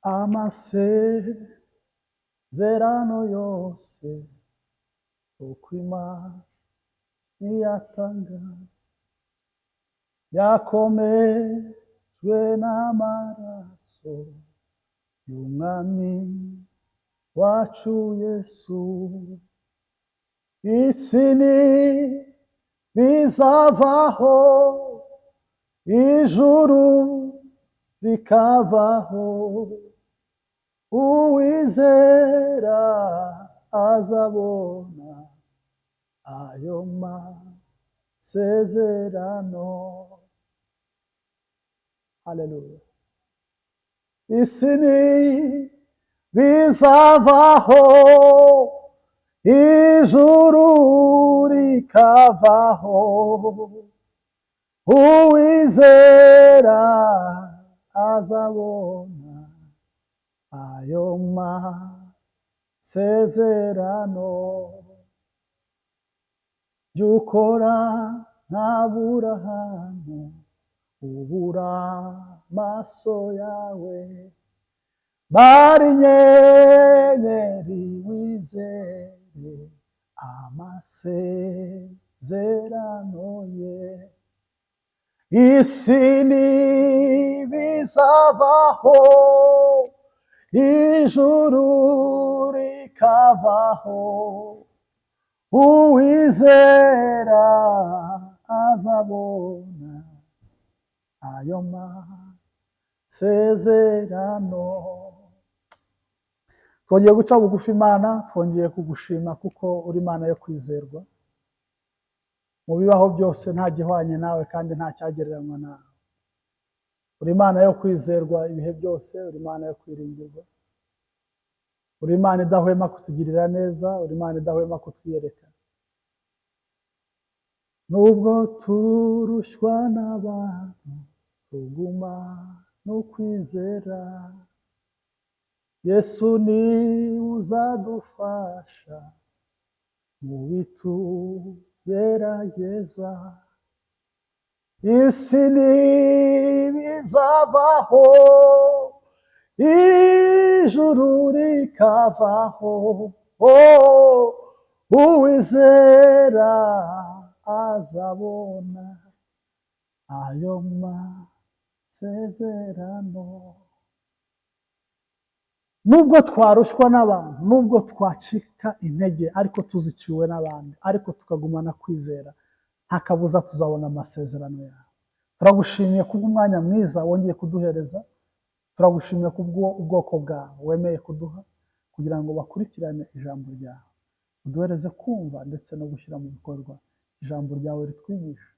Amasezerano yose uko Imana iyatanga yakomejwe n'amaraso y'Umwami wacu Yesu. Isi ntibizavaho, ijuru rikavaho, uwizera azabona ayo masezerano. Haleluya! Isi ntibizavaho, ijuru rikavaho, uwizera azabona ayo masezerano. Jya ukora ntabura ahantu ubura amaso yawe, bara inyenyeri wizere amasezerano ye. Isi ntibizavaho, ijuru rikavaho, uwizera azabona ayo masezerano. Twongeye guca bugufi, Imana, twongeye kugushima kuko uri Imana yo kwizerwa. Mu bibaho byose nta gihwanye nawe kandi nta cyagereranywa nawe. Uri Imana yo kwizerwa ibihe byose, uri Imana yo kwiringirwa, uri Imana idahwema kutugirira neza, uri Imana idahwema kutwiyereka. Nubwo turushywa n'abantu, tuguma no kwizera. Yesu ni uzadufasha mu bitugerageza. Isi ntibizavaho, ijuru rikavaho, oh, uwizera azabona ayo masezerano. Nubwo twarushywa n'abantu, nubwo twacika intege, ariko tuziciwe n'abandi, ariko tukagumana kwizera, nta kabuza tuzabona amasezerano yawe. Turagushimiye kubw'umwanya mwiza wongeye kuduhereza. Turagushimiye kubwo ubwoko bwawe wemeye kuduha kugira ngo bakurikirane ijambo ryawe. Uduhereze kumva ndetse no gushyira mu bikorwa ijambo ryawe ritwigisha.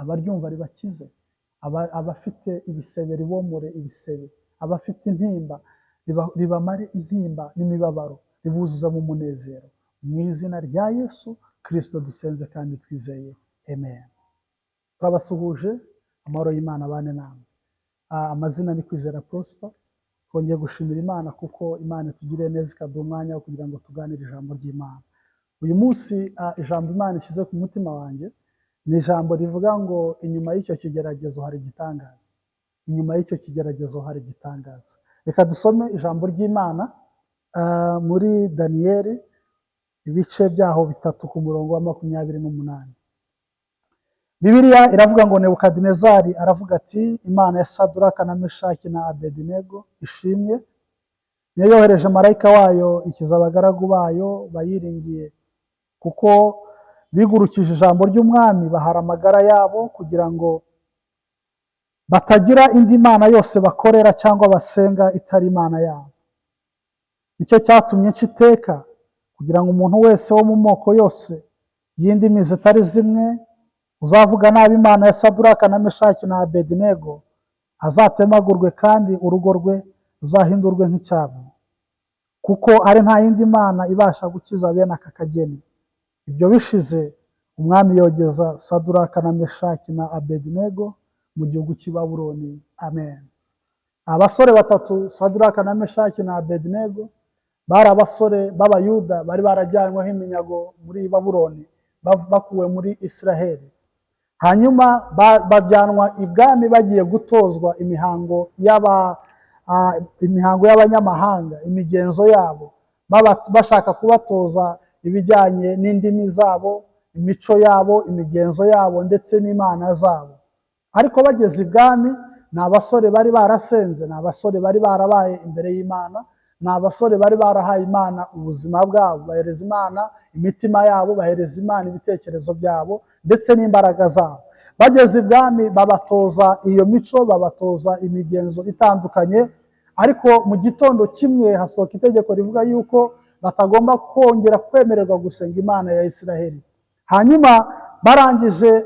Abaryumva ribakize, abafite ibisebe ribomore ibisebe, abafite intimba ribamare intimba n'imibabaro, ribuzuza mu munezero. Mu izina rya Yesu Kirisito dusenze kandi twizeye, amen. Turabasuhuje, amahoro y'Imana abane namwe. Amazina ni Kwizera Prosper. Twongeye gushimira Imana kuko Imana itugiriye neza, ikaduha umwanya wo kugira ngo tuganire ijambo ry'Imana. Uyu munsi ijambo Imana ishyize ku mutima wanjye ni ijambo rivuga ngo: "Inyuma y'icyo kigeragezo hari igitangaza." Inyuma y'icyo kigeragezo hari igitangaza. Reka dusome ijambo ry'Imana muri Daniyeli, ibice byaho 3, ku murongo wa 28. Bibiliya iravuga ngo: Nebukadinezari aravuga ati: "Imana ya Saduraka na Meshaki na Abedinego ishimwe, niyo yohereje marayika wayo ikiza abagaragu bayo bayiringiye, kuko bigurukije ijambo ry'umwami, bahara amagara yabo kugira ngo batagira indi mana yose bakorera cyangwa basenga itari Imana yabo. Nicyo cyatumye nca iteka kugira ngo umuntu wese wo mu moko yose y'indimi zitari zimwe uzavuga nabi Imana ya Saduraka na Meshaki na Abedinego azatemagurwe, kandi urugo rwe ruzahindurwe nk'icyabo, kuko ari nta yindi mana ibasha gukiza bene aka kageni." Ibyo bishize, umwami yogeza Saduraka na Meshaki na Abedinego mu gihugu cy'i Babuloni. Amen. Abasore batatu, Saduraka na Meshaki na Abedinego, bari abasore b'Abayuda bari barajyanyweho iminyago muri Babuloni, bakuwe muri Israheli, hanyuma bajyanwa ibwami bagiye gutozwa imihango y'aba imihango y'abanyamahanga, imigenzo yabo, bashaka kubatoza ibijyanye n'indimi zabo, imico yabo, imigenzo yabo ndetse n'imana zabo. Ariko bageze ibwami, ni abasore bari barasenze, ni abasore bari barabaye imbere y'Imana, ni abasore bari barahaye Imana ubuzima bwabo, bahereza Imana imitima yabo, bahereza Imana ibitekerezo byabo ndetse n'imbaraga zabo. Bageze ibwami babatoza iyo mico, babatoza imigenzo itandukanye. Ariko mu gitondo kimwe hasohoka itegeko rivuga yuko batagomba kongera kwemererwa gusenga Imana ya Isiraheli. Hanyuma barangije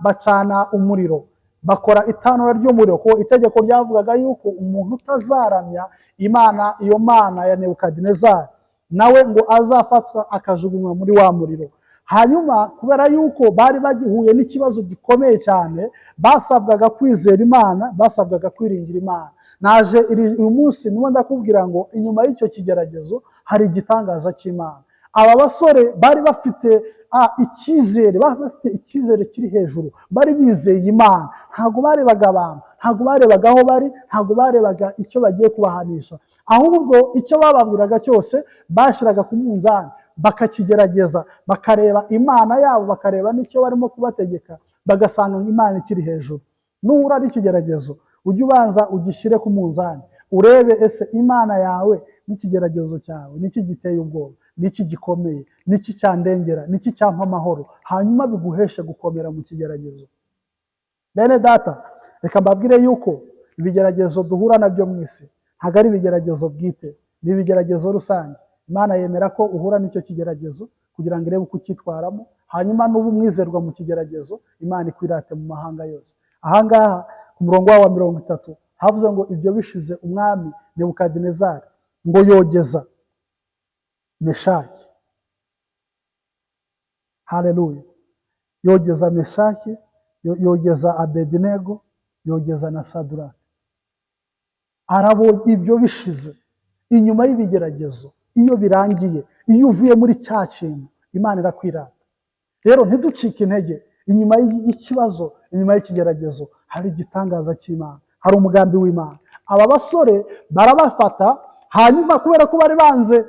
bacana umuriro, bakora itanura ry'umuriro, kuko itegeko ryavugaga yuko umuntu utazaramya Imana, iyo Mana ya Nebukadinezari, nawe ngo azafatwa akajugunywa muri wa muriro. Hanyuma kubera yuko bari bagihuye n'ikibazo gikomeye cyane, basabwaga kwizera Imana, basabwaga kwiringira Imana. Naje uyu munsi niba ndakubwira ngo inyuma y'icyo kigeragezo hari igitangaza cy'Imana. Aba basore bari bafite icyizere, bari bafite icyizere kiri hejuru, bari bizeye Imana. Ntabwo barebaga abantu, ntabwo barebaga aho bari, ntabwo barebaga icyo bagiye kubahanisha, ahubwo icyo bababwiraga cyose bashyiraga ku munzani, bakakigerageza, bakareba Imana yabo, bakareba n'icyo barimo kubategeka, bagasanga Imana ikiri hejuru. Nuhura n'ikigeragezo, ujye ubanza ugishyire ku munzani, urebe: ese Imana yawe n'ikigeragezo cyawe, niki giteye ubwoba, niki gikomeye, niki cyandengera, niki cyampa amahoro? Hanyuma biguheshe gukomera mu kigeragezo. Bene data, reka mbabwire yuko ibigeragezo duhura nabyo mu isi ntabwo ari ibigeragezo bwite, ni ibigeragezo rusange. Imana yemera ko uhura n'icyo kigeragezo kugira ngo irebe uko ucyitwaramo, hanyuma nuba umwizerwa mu kigeragezo, Imana ikwirate mu mahanga yose. Ahangaha ku murongo wawo wa 30 havuze ngo: ibyo bishize, umwami Nebukadinezari ngo yogeza Meshaki, haleluya, yogeza Meshaki, yogeza Abedinego, yogeza na Saduraka. Arabo ibyo bishize, inyuma y'ibigeragezo iyo birangiye, iyo uvuye muri cya kintu, Imana irakwirata. Rero ntiducike intege. Inyuma y'ikibazo, inyuma y'ikigeragezo hari igitangaza cy'Imana, hari umugambi w'Imana. Aba basore barabafata, hanyuma kubera ko bari banze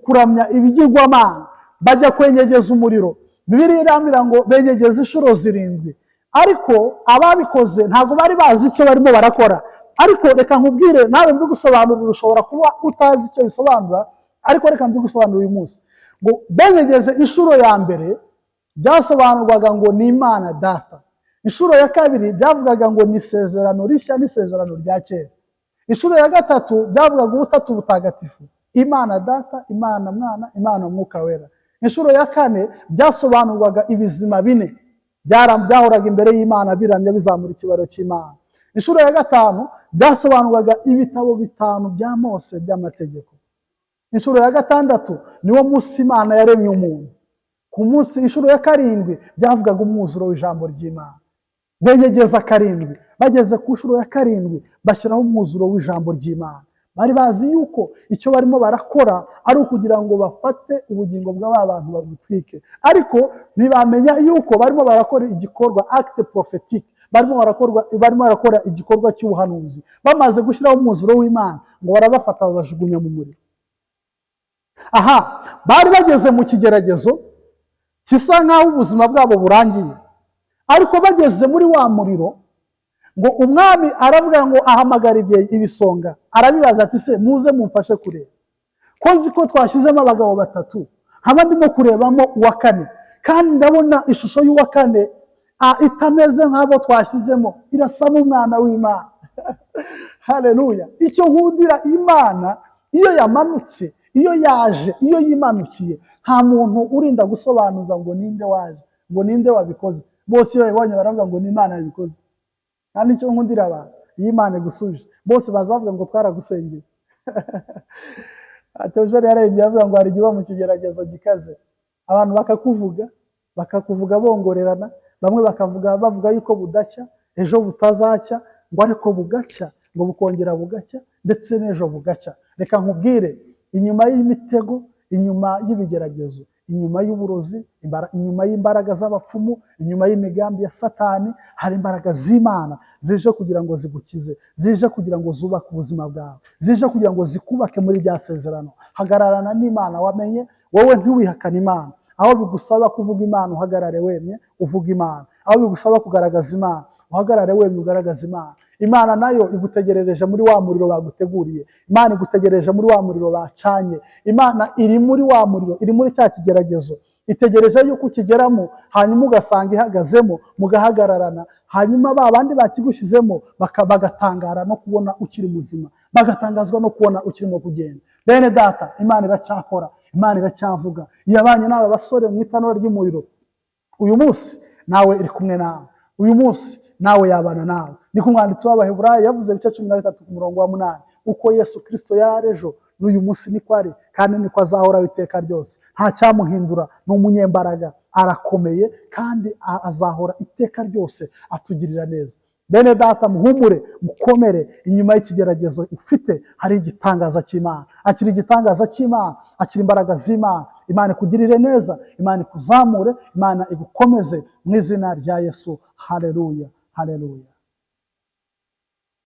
kuramya ibigirwamana, bajya kwenyegeza umuriro. Bibiliya irambwira ngo benyegeza inshuro zirindwi, ariko ababikoze ntabwo bari bazi icyo barimo barakora. Ariko reka nkubwire nawe mbigusobanurira, ushobora kuba utazi icyo bisobanura, ariko reka mbigusobanurire uyu munsi. Ngo benyegeje inshuro ya mbere, byasobanurwaga ngo ni Imana Data. Inshuro ya kabiri byavugaga ngo ni isezerano rishya n'isezerano rya kera. Inshuro ya gatatu byavugaga ubutatu butagatifu, Imana Data, Imana Mwana, Imana Mwuka Wera. Inshuro ya kane byasobanurwaga ibizima bine byahoraga imbere y'Imana, biramya, bizamura ikibaro cy'Imana. Inshuro ya gatanu byasobanurwaga ibitabo bitanu bya Mose by'amategeko. Inshuro ya gatandatu niwo munsi Imana yaremye umuntu ku munsi. Inshuro ya karindwi byavugaga umwuzuro w'ijambo ry'Imana. Benyegeza karindwi, bageze ku nshuro ya karindwi bashyiraho umwuzuro w'ijambo ry'Imana. Bari bazi yuko icyo barimo barakora ari ukugira ngo bafate ubugingo bw'aba bantu babutwike, ariko ntibamenya yuko barimo barakora igikorwa, acte prophétique, barimo barakora igikorwa cy'ubuhanuzi. Bamaze gushyiraho umwuzuro w'Imana, ngo barabafata babajugunya mu muriro. Aha bari bageze mu kigeragezo gisa nk'aho ubuzima bwabo burangiye, ariko bageze muri wa muriro, ngo umwami aravuga ngo ahamagara ibisonga, arabibaza ati: "Se muze mumfashe kureba, ko nzi ko twashyizemo abagabo batatu, nkaba ndimo kurebamo uwa kane, kandi ndabona ishusho y'uwa kane itameze nk'abo twashyizemo, irasa n'umwana w'Imana." Haleluya! Icyo nkundira Imana, iyo yamanutse, iyo yaje, iyo yimanukiye, nta muntu urinda gusobanuza ngo ninde waje, ngo ninde wabikoze. Bose iyo babibonye baravuga ngo ni Imana yabikoze. Kandi icyo nkundira abantu, iyo Imana igusubije, bose baza bavuga ngo twaragusengeye. Teogene yarebye avuga ngo hari igihe uba mu kigeragezo gikaze, abantu bakakuvuga, bakakuvuga bongorerana, bamwe bakavuga bavuga yuko budacya, ejo butazacya, ngo ariko bugacya, ngo bukongera bugacya, ndetse n'ejo bugacya. Reka nkubwire, inyuma y'imitego, inyuma y'ibigeragezo, Inyuma y'uburozi, inyuma y'imbaraga z'abapfumu, inyuma y'imigambi ya Satani, hari imbaraga z'Imana zije kugira ngo zigukize, zije kugira ngo zubake ubuzima bwawe, zije kugira ngo zikubake muri rya sezerano. Hagararana n'Imana wamenye, wowe ntiwihakane Imana. Aho bigusaba kuvuga Imana, uhagarare wemye uvuga Imana. Aho bigusaba kugaragaza Imana, uhagarare wemye ugaragaza Imana. Imana nayo igutegerereje muri wa muriro baguteguriye. Imana igutegereje muri wa muriro bacanye. Imana iri muri wa muriro, iri muri cya kigeragezo, itegereje yuko ukigeramo, hanyuma ugasanga ihagazemo, mugahagararana, hanyuma ba bandi bakigushyizemo bagatangara no kubona ukiri muzima, bagatangazwa no kubona ukirimo kugenda. Bene data, Imana iracyakora, Imana iracyavuga. Yabanye n'aba basore mu itanura ry'umuriro. Uyu munsi nawe iri kumwe nawe, uyu munsi nawe yabana nawe. Niko umwanditsi w'Abaheburayo yavuze, ibice 13 ku murongo wa 8: uko Yesu Kirisito yari ejo, n'uyu munsi niko ari, kandi niko azahoraho iteka ryose. Nta cyamuhindura, ni umunyembaraga, arakomeye, kandi azahora iteka ryose atugirira neza. Bene data, muhumure, mukomere. Inyuma y'ikigeragezo ufite hari igitangaza cy'Imana. Akira igitangaza cy'Imana, akira imbaraga z'Imana. Imana ikugirire neza, Imana ikuzamure, Imana igukomeze mu izina rya Yesu. Haleluya, haleluya.